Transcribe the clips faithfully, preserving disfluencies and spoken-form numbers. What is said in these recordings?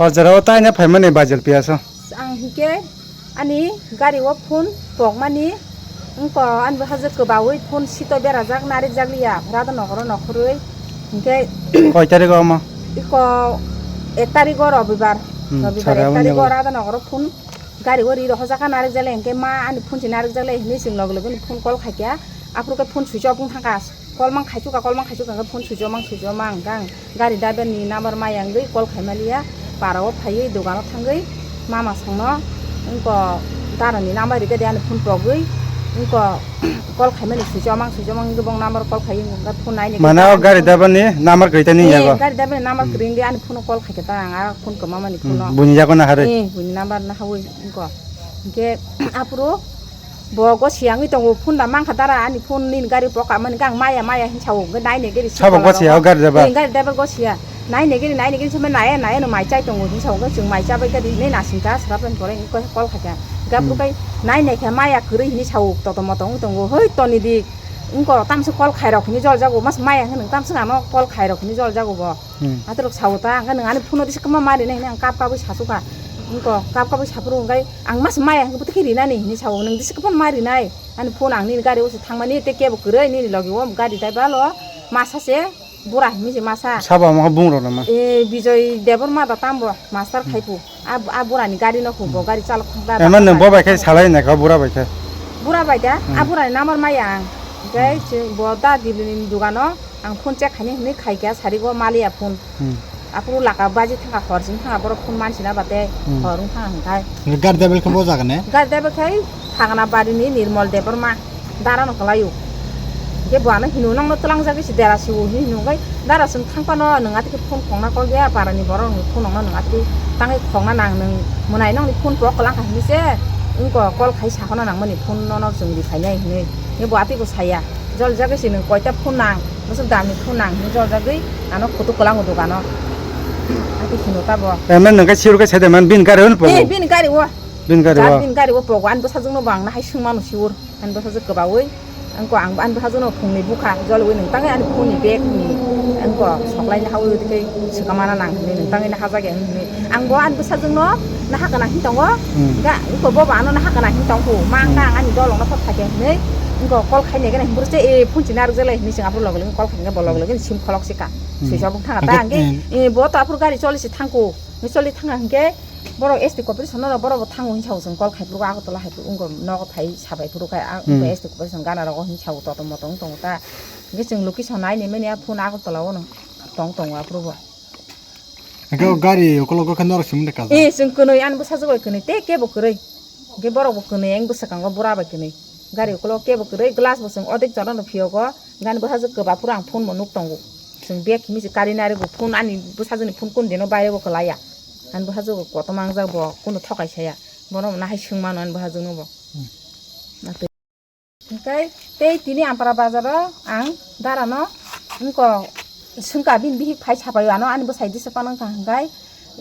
O jora o taina phaimani bajil piya so. Ang hike ani gari o phone pokmani wngko ani bwsajwk kwbaui phone sito berajak narikjak liya Radha Nogoro nokhorwi hingke Koi tarik o omo? Iko ek tarik o Robibar. Hmm, Robibar sara ek tarik o omo. Radha Nogoro phone gari o ri rohojak narikjak liya hingke ma ani phone se narikjak liya hinwi chwng loge loge ni phone call khaikha aphuru khe phone switch off wng thangkha. Call mang khaichukha, call mang khaichukha, hwnkhe phone switch off mang, switch off mang, hwnkhe ang gari driver ni number maya wngwi call khaimaliya, para o phaiwi dogano thangwi mama songno wngko dara ni number rikhe de ani phone pogwi wngko call khaimani switch off mang, switch off mang wngkhe bong number call khaiwi wngkhe phone naini. Mane o gari driver ni number kwrwi tani yago? Eh, gari driver ni number kwrwi wngwi ani phone o call khaikhe ta ang a phone kwmamani phone o. Hmm, buini yago na harwi? Eh, buini number na hawi wngko. Hwnkhe aphuru Bo gosiya wngwi tongo, phone da mankha dara, ani phone nini gari poka mani khe ang maya maya hinwi sao, hwnkhe nainai gari sabo gosiya o gari driver? Gari driver gosiya. Nainai gari, nainai gari sumai naya naya no mai chai tongo hinwi sao, hwnkhe chwng mai chabai gari hinwi nasingkha, swrapnani pore wngkhe call khaikha. Hwnkhe aphuru hmm. Kai nainai khe maya kwrwi hinwi sao, toto moto wngwi tongo, hoi toni di, wngko tamsa call khairok hinwi joljago, mas maya hwnwi tamsa ano call khairok hinwi joljago bo. Hmm. Atorok sao ta, hwnkhe nwng ani phone o disa kwma ma rinai hinwi ang kap kapwi sasukha. Wngko kap kapwi saphuru hwnkhe ang mas maya hwnkhe bwtwi khe rinani hinwi sao, nwng disa kwma ma rinai. Ani phone ang nini gari o se thangmani tei kebo kwrwi nini logi o gari driver o masa se bura hinwi se masa. Sabo omo khe bung rok nama? E, Bijoy Debbarma da tambo master hmm. Khaipu. A, a bura ni gari no hubo hmm. Gari chalok thang da. Ema nwng bo bai khe salai nai kha bura bai khe. Bura bai da? Hmm. A bura ni number maya ang. Hwnkhe hmm. Bo da Dibli ni dogano. Ang phone check khaini hinwi khaikha sarigo maliya phone. Hmm. Aphuru laka baji thangkha hor sing thangkha borok phone mansina bate hmm. Hor wng thangkha hwnkhe. Gari driver khe bo jaga ne? Gari driver khai Thagna barini Nirmol Debbarma dara no kwlaio. Hwnkhe bo ano hino nokno twlangjagwi se dera siwo hinwi hino hwnkhe dara chwng thang phano nwng atwi khe phone khongna kok ya para ni borok ni phone nokno nwng atwi tangwi khongna nang nwng mwnai nokni phone bo kwlangkha hinwi se wngko call khai sakhona nangmani phone nono chwng ri phainai hinwi. Hwnkhe bo atwi bo saya. Joljagwi se nwng koita phone nang, bwswk damni phone nang hinwi joljagwi ano kutuk kwlango dogano. Ati hino tabo. Emne nwng khe sirwkhe saide man bini gari o no pogo? Eh, bini gari o. Bini gari o? Jat bini gari o pogo, ani bwsajwkno bo ang nahai swngmano siwr. Ani bwsajwk kwbaui. Wngkha ang ani bwsajwkno phungni bukha, jolwi nwng tangwi ani phone ni bag ni wngkha soklaina hawi tei swkamana nang hinwi nwng tangwi hajak ya hinwi. Ang bo ani bwsajwkno naha kana hin tongo, hmm. Ga, wngkha bo bo ano naha kana hin tongkhu, ma hmm. Ang ani dolong no thok thakya hinwi, wngkha call khainai gana hin bwrwi se, e, phone chini arwk jalai hinwi chwng aphuru loge loge call khainai bo loge loge sim kholok se ka, hmm. Switch off wng thangkha ta hwnkhe, hwnkhe, hmm. E, bo to aphuru gari choli se thangkhu, choli thangkha hwnkhe, borok S T corporation no borok bo thango hinwi sao chwng call khai phuru Agartala hai phuru wngkha nogo thai sabai phuru khai, hmm. S T corporation gana rogo hinwi sao toto moto wng tongo ta, hwnkhe chwng location nai ni mani a phone Agartala o no tong tongo aphuru bo. Hwnkhe o gari ukologo khe norok simi de kaja? Eh, chwng kwnwi, ani bwsajwk bai kwnwi, tei kebo kwrwi. Hwnkhe borok bo kwnwi, ang bwswkango bura bai kwnwi. Gari ukologo kebo kwrwi, glass bo chwng odek jora no phiyogo. Hwnkhe ani bwsajwk kwba phuru ang phone bo nuk tongo. Chwng bag himwi se kari nari bo phone ani bwsajwk ni phone kun deno baire bo kwlaiya. Ani bwsajwk bo kotom mangjak bo kunu thokai saya. Bono bo nahai swng mano ani bwsajwk no bo. Hmm. Hwnkhe tei tini Ampara bazaro ang darano wngko swngkha bini bihik phai sapaio ano ani bwsai disa panwngkha hwnkhe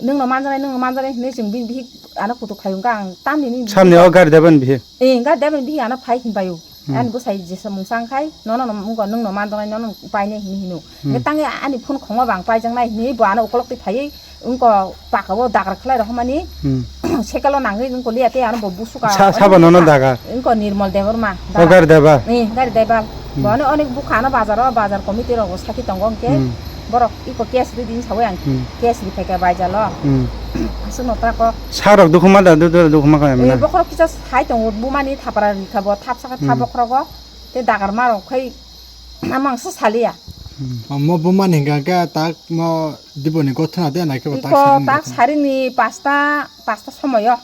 nwngno manjaknai nwngno manjaknai hinwi chwng bini bihik ano kutuk khai hwnkha ang tamni ni samni o gari debani bihik. Eh, gari debani bihik ano phai hinpaio. Hmm. Ani bwsai jesa mungsa wngkhai nono no wngko nwngno manjaknai nono painai hinwi hino. Hmm. Hwnkhe tangwi ani phone khongma bang paijaknai hinwi bo ano ukolok twi phaiwi Wngko paka o dagar khlai rok mani hmm. Sekalo nangwi wngko liya tei ano bo busuka. Sa-, sabo nono dagar. Wngko Nirmol Debbarma. O gari driver. Ni gari driver. Hmm. Bo ano onek bukha ano bazar o bazar committee rok bo saki tongo hwnkhe hmm. Borok iko case ri din sawi ang hmm. Case ri phaikha baijalo. Hmm. Aswk no tako. Sa rok dukhuma da du-, du-, dukhuma kha emna. Bokhorok kisa sai tongo bumani thapra rikha bo thap saka thap hmm. Bokhorogo tei dagar ma rok khai. Amang se saliya. Hmm. Mo bumani hingka khe tak mo diboni gothana de nai khe bo tak iko sarini tak gothana. Sarini pasta, pasta somoyo.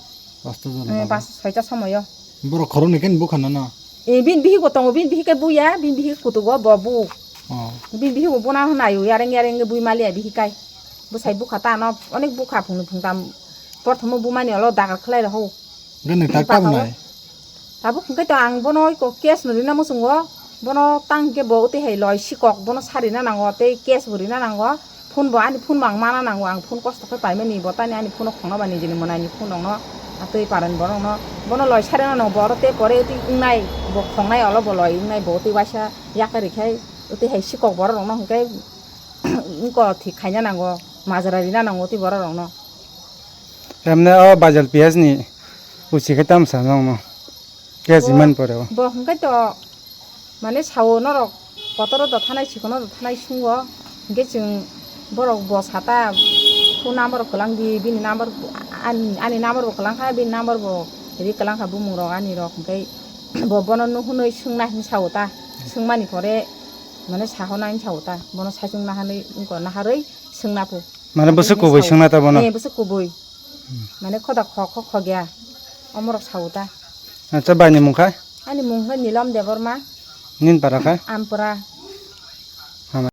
Pasta jora hmm, bago. Pasta soita somoyo. Borok khoroknwi khe bukha nono? E, bin bihi bo tongo, bin bihi khe buya, bin bihi kutugo bo bu. Oh. Bin bihi bo buna nayo, yareng yareng bui maliya bihi kai. Bwsai bukha ta ano, onek bukha phungni phungtam. Porthomo bumani olo dagar khlai rw. Gwnwi tak tabuk nai. Tabuk hwnkhe to ang bono iko case no rina muchungo, bono tang hwnkhe bo tei hai loi sikok, bono sarina nango tei case bo rina nango, phone bo ani phone bo ang mana nango, ang phone kosto khe paimani bo tani ani phone o khongna ba nijini mwnai ni phone rok no, a tei paran borok no, bono loi sarina nango, bo oro tei pore tei wngnai, bo khongnai olo bo loi wngnai bo tei waisa yakarwi khai tei hai sikok borok rok no hwnkhe wngko thik khaina nango, majra rina nango tei borok rok no. Tamne o Bajal P S ni uchi khe tam sa nong no. Ke si man pore o. Bo hwnkhe to mane sao norok kotoro do thanai sikono do thanai sungo. Hwnkhe chwng borok bo sata phone number kwlang di, bini number ani, ani number bo kwlang kha, bini number bo ri kwlang kha bumung rok ani rok. Hwnkhe bo bono nuhunwi swngna hin sao ta. Swngmani pore mane sahona hin sao ta. Bono saichung nahanwi wngko naharwi swngna phu. Mane bwswk kubui swngna ta bono? Eh, bwswk kubui. Mane khoda kho, kho, khogya. Omorok sao ta. Acha, bai ni mung kha? Ani mung khe Nilom Debbarma. Nin para kha? Ampura. Hamai.